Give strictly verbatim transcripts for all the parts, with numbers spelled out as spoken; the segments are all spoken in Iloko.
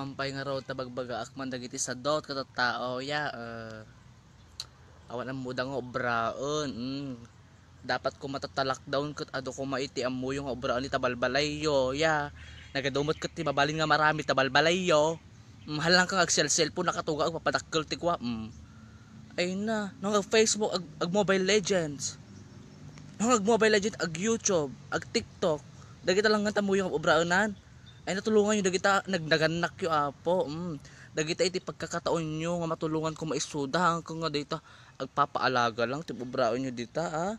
Ampay ngarud ta bagbagaak man dagiti sadot ket tattao, ya, eh, awan ammoda nga obraen, mm. Dapat koma ta ta-lockdown ket adu koma iti ammoyo nga obraen ita balbalayyo, ya. Nagadu met ket ti mabalin nga maramid ta balbalayyo. Mm, halangka nga agselselpon, nakatugaw, agpapadakkel ti kua, mm. Ay na, no, ag-Facebook, ag-, ag-Mobile Legends. No, ag-Mobile Legends, ag-YouTube, ag-TikTok. Dagita lang nga ammoyo nga obraenan. Ay, natulonganyo dagita nagnaganakyo, Apo. Mm. Dagita iti pagkakataonyo nga matulongan ko maisuda, hangkan nga dayta agpapaalaga lang ti obraenyo dita, ah.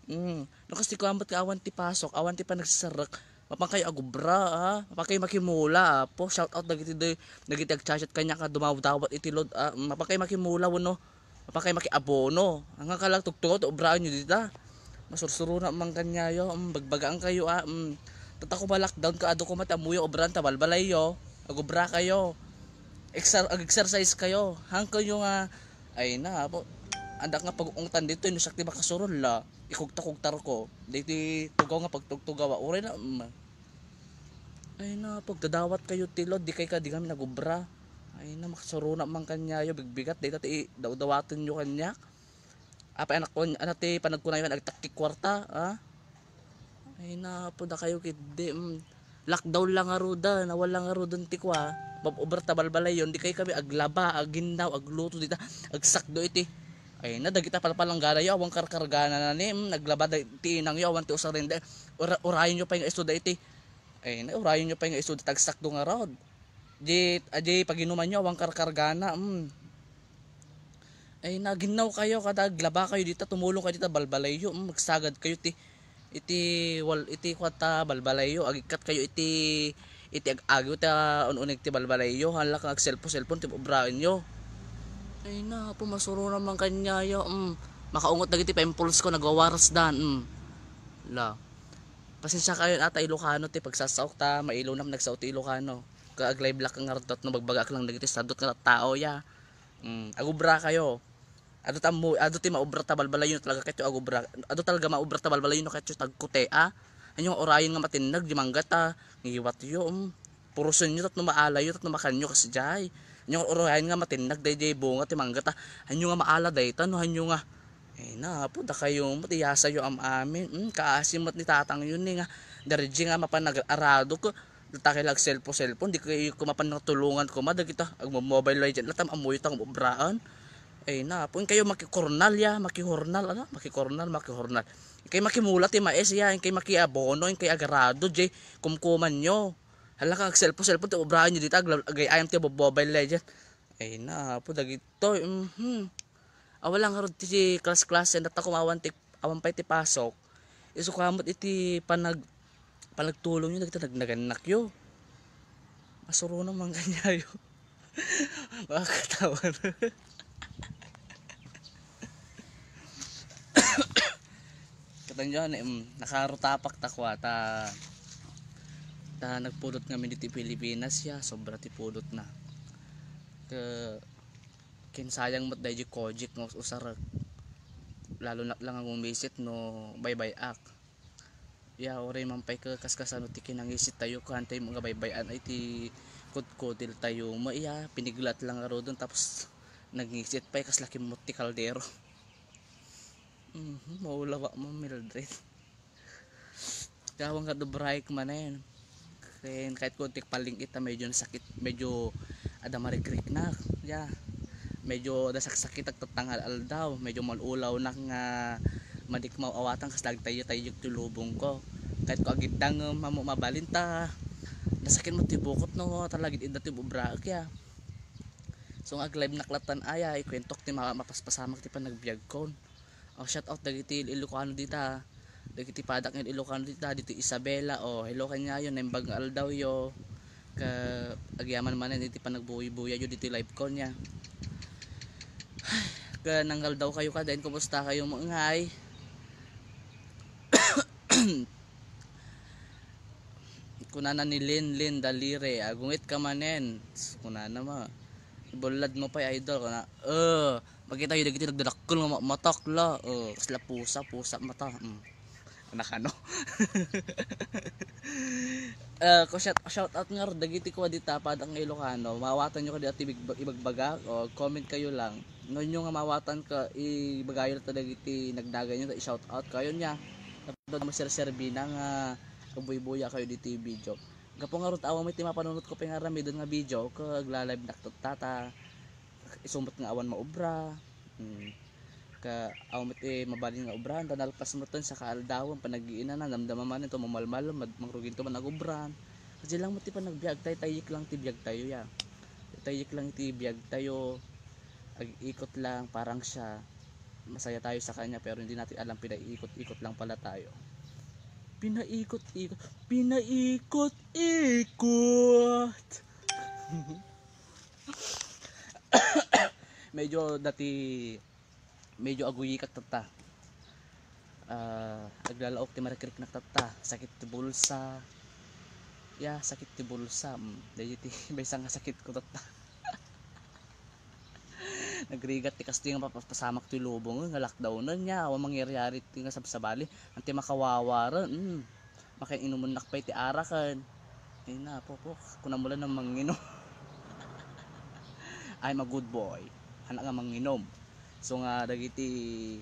Mm. No, kas ti kuan met nga awan ti pasok, awan ti panagsasarrek, mapankayo agubra, ah. Mapankayo makimula, Apo. Shout out dagiti, dagiti agchat-chat kaniak nga dumawdawat iti load, ah. Mm, mapankayo makimula wenno mapankayo makiabono. Hangkan ka lang tugtugaw ti obraenyo dita. Masursuronak man kaniayo, mm, bagbagaankayo, ah, mm. Tatta koma lockdown ket adu koma ti ammoyo obraen ta balbalayyo. Agubra kayo. Exer-, ag-exercise kayo. Hangkan kayo nga, ay na, Apo. Andak nga pag-ungtan ditoy, no siak ti makasurul la. Ikugta-kugtarko. Daytoy tugaw nga pagtugtugaw, ah, uray na, mm. Ay na, pagdadawat kayo ti load, di kay kadi ngamin nagubra. Ay na, makasuronak man kaniayo, bigbigat, dayta ti dawdawatenyo kaniak. Apay anak ko, ano ti panagkunayo, agtakki kwarta, ah? Ay na, Apo, dakayo ketdi, mm. Lockdown lang ngaruden, awan lang ngaruden ti kua. Mab-, obra ta balbalayyon, di kay kami aglaba, aginnaw, agluto, dita, agsakdo iti. Ay na, dagita palpalangganayo, awan karkargana na ni, mm, naglaba da-, ti inangyo, awan ti usarenda. Ura-, urayonyo pay nga isuda iti. Ay na, urayonyo pay nga isuda ti agsakdo ngarud. Di, adi paginumanyo, awan karkargana, mm. Ay, naginnaw kayo, kada aglaba kayo dita, tumulong kayo dita, balbalayyo, mm, magsagad kayo ti, iti wal-, iti kuan ta balbalayyo, agikkat kayo iti, iti ag-agiw ta un-unig ti balbalayyo, hala kang agselpo-selpon ti obraenyo. Ay na, Apo, masuronak man kaniayo, mm. Makaungot dagiti pimples ko, nagwawaras dan, mm. La. Pasensia kayo, ata Ilocano ti pagsasaok ta, mailonak nagsao ti Ilocano. Ka ag-live lang ngarud no bagbagaak lang dagiti sadot nga tao ya. Mm, agubra kayo. Adu ta mo, adu ti maubra ta balbalayo talaga ketyo agubra. Adu talaga maubra ta balbalayo no ketyo tagkute, ah. Hanyo nga urayen nga matinnag di mangga ta ngiwatyo, mm. Purusenyo tapno maalayo tapno makanyo kasdiay. Hanyo nga urayen nga matinnag daydiay bunga ti mangga ta hanyo nga maala dayta no hanyo nga. Ay na, Apo, dakayo met iyasayo am-amin. Mm, kaasi met ni tatangyo ni nga darji nga mapan nag-arado ko. Data kay lag cellphone, cellphone, di kayo ko mapan natulungan koma dagita ag-Mobile Legend latam ammoyo ta ubraan. Ay na, Apo, inkayo makikurnal ya, makihurnal, ano? Makikurnal, makihurnal. Inkay makimula ti mais ya, inkay makiabono, inkay agarado, jay kumkumanyo. Hala ka, ag-cellphone, cellphone, ti ubraan nyo dita, agla-, agay-ayam ti Mobile Legend. Ay na, Apo, dagitoy, mhm. Awan lang ngarud ti klas-klase, data koma awan ti, awan pay ti pasok. Isu ka met iti panag-, panagtulongyo dagiti nag-, nagannakyo. Masuronak man kaniayo. Makakatawa na. Katanyo, em, nakarutapak ta kua, ta, ta nagpudot ngamin ditoy Pilipinas ya, sobra ti pudotna. Ka-, kinsayang met daydi Kojic nga us-usarek. Lalo na lang nga gumisit no baybay-ak. Ya, uray man pay ka-, kaskasano ti kinangisit tayo, kuan tayo nga baybay-an ay ti kudkudil tayo. Ma-, ya, piniglat lang ngaruden tapos nagngisit pay kasla kimmot ti kaldero. Mhm, maulawa mo, Mildred. Gawang ka do break manen. Ken kahit kunti paling ita medyo nasakit, medyo ada marikriknak. Ya. Medyo ada saksakit agtatangal aldaw, medyo malulaw nak nga madikmaw awatan kas lagtayo tayo ti lubong ko. Kahit ko agiddang, um, mamu-, mabalin ta nasakit mo ti bukot no, talagid idda ti bubraek ya. So nga ag-live nak latan aya, ikuentok ti ma-, mapaspasamak ti panagbiag kon. Oh, shout out dagiti Il-, Ilocano dita. Dagiti padak nga Ilocano dita, dito Isabela. Oh, hello kaniayo, naimbag nga aldawyo. Ka agyaman manen iti panagbuy-buyayyo dito live ko niya. Ka nangaldaw kayo ka, then kumusta kayo mo ngay? Kunana ni Lin Lin Dalire, "Agungit ka manen." Kunana mo, "Ibullad mo pay, idol." Kuna, "Eh, makita yu dagiti nagdadakkel nga ma-, matak la. Eh, kasla pusa, pusa mata." Mm. Anak ano? Eh, ko shout, shout out nga ro dagiti kua dita padakna Ilocano, maawatanyo kadi ti ibag-, ibagbaga, o comment kayo lang. No inyo nga maawatan ka, ibagayo ta dagiti nagdagayyo ta i-shout out kayo niya. Tapno maserserbina nga agbuybuya kayo diti video. Gapu nga ro ta awan met ti mapanunot ko pay nga aramiden nga video, ket agla-live nak tatta ta isu met nga awan maubra. Hmm. Ka awan met, eh, mabalin nga ubraen, ta nalpas met ten saka aldawen, panag-iinanan, damdama manen to, mamalmal, mad-, mangruginto man agubran. Kasi lang met ti panagbiag, taytayyek lang ti biag tayo, ya. Taytayyek lang ti biag tayo, ag-ikot lang, parang siya, masaya tayo sa kanya, pero hindi natin alam, pinaiikot-ikot lang pala tayo. Pinaikot-ikot, pinaikot-ikot! Medyo dati, medyo aguyikak tatta. Ah, aglalaok ti marikriknak tatta. Sakit ti bulsa. Ya, sakit ti bulsa. Mm, daydi ti maysa nga sakit ko tatta. Nagrigat ti kastoy nga papasamak ti lubong nga lockdown na niya. Awan mangyari-ari ti nga sabsabali. Anti makawawaren. Mm. Makin-inumennak pay ti araken. Ay, napo, po. Kuna mo lang nga manginom. I'm a good boy. Anak nga manginom. So nga, dagiti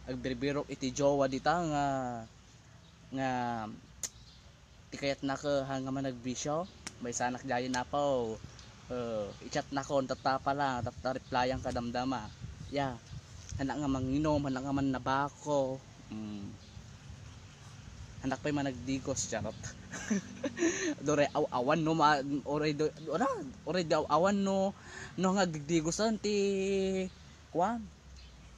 agbirbirok iti jowa dita nga, nga ti kayatnak, eh, nga managbisio. Maysanak diay napo. Eh, i-chatnakon, tattapa lang, tatta replyan ka damdama. Ya. Anak nga manginom, anak nga mannabako. Mm. Anak pay managdigos, charot. Dore aw-awan no ma-, oray do, ora, oray di aw-awan no, no nga agdigdigosen ti, kuan.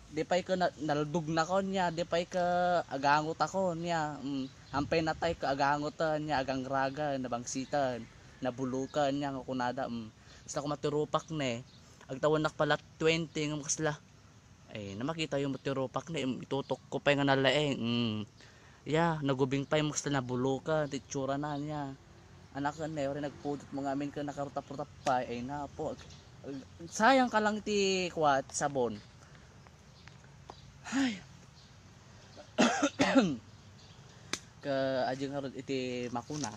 Di pay ka na-, naldog na kon niya, di pay ka agangot ako niya. Mm. Hampay natay ka agangoten niya, agangragan, nabangsiten, nabuloken niya, nga kunada, mm. Basta ko matirupak ne, agtawennak pala twenty, nga kasla, ay, namakita yung matirupak na, im-, itutok ko pay nga nalaeng. Mm. Ya, nagubing pay, mas na buluka, ti itsura na niya. Anak, ne, ori nagpudot mo nga amin ka nakaruta-ruta pay, ay, napo. Ag-, ag-, sayang ka lang ti, kuat, sabon. Ay. Ka, aji nga rod iti makuna.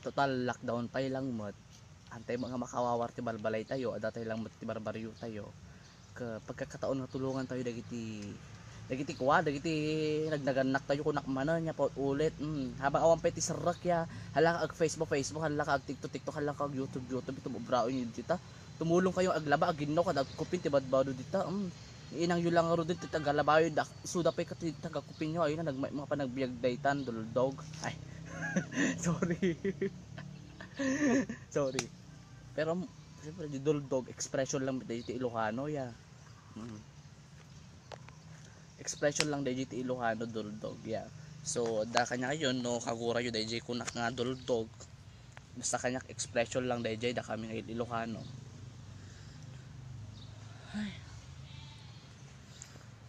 Total, lockdown pay lang met. Antay met nga makawawar ti balbalay tayo, adda tay lang met ti barbaryo tayo. Ka-, pagkakataon nga tulongan tayo dagiti, dagiti kuwa, dagiti nagnagannak tayo, kunak manen, ya, paulit. Mm, habang awan pay ti serrek, ya, hala ka ag Facebook, Facebook, hala ka ag TikTok, TikTok, hala ka ag YouTube, YouTube, ito, bubraon yung dita. Tumulong kayo aglaba, aginno, kada agkupin ti badbado dita. Mm. Inang yu lang rod ti tagalabayo, dak-, suda pay kat ti tagakupin yo, ayun na, nagma-, mga panagbiag daytan, duldog. Ay. Sorry. Sorry. Pero, siyempre, di duldog, expression lang daydi ti Ilocano, ya. Mm. Expression lang daydi ti Ilocano, duldog, ya. So, da kanya kayo, no, kagura yo daydi kunak nga duldog. Basta kanya expression lang daydi, da kami nga Ilocano. Ay.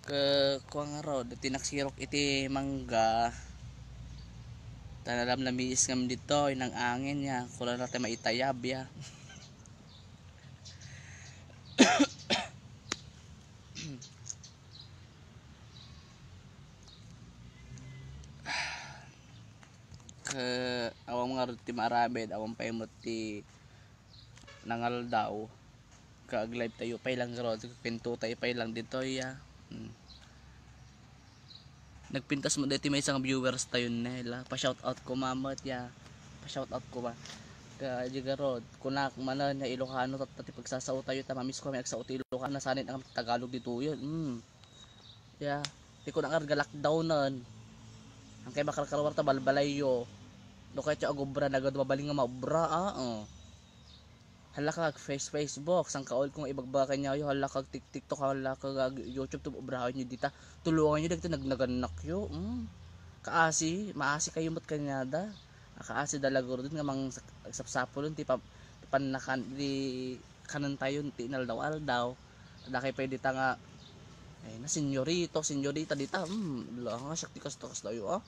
Ke, kuwan nga ro, dati naksirok iti mangga. Tanalam na miis ngam dito, inang angin ya. Kulang na tayo maitayab ya. Ke, awan nga ro ti maaramid, awan pay met ti nangaldaw. Ka ag-live tayo pay lang ro, pinto tayo pay lang dito, ya. Hmm. Nagpintas mo dito may isang viewers tayo nila. Pa-shout out ko, mamat, ya. Pa-shout out ko ba? Ka, diga ro, kunak manen, ya, Ilocano, tat-, ti pagsasao tayo, ta, mamis ko, may agsao ti Ilocano, nasanit ang Tagalog dito yun. Hmm. Ya, ti kunak nga lockdownen. Ang kay makarkarwar ta balbalayyo. Do kayo agubra, nagad mabaling nga maubra, ah, oh. Hala ka ag Face-, Facebook, sangkaol kong ibagbaga kaniayo, hala ka ag Tik-, TikTok, hala ka ag YouTube, to, obrahan yo dita. Tulungan yo dagiti nagnagannak yo. Mm. Kaasi, maasi kayo met kaniada. Kaasi da lagurden nga mang sak-, sapsapulen ti pa-, pannakan, di kanen tayo ti inaldaw-aldaw. Dakay pay dita nga, ay, na senyorito, senyorita dita. Mm, la, nga siak ti kasto, kasto ayo, ah.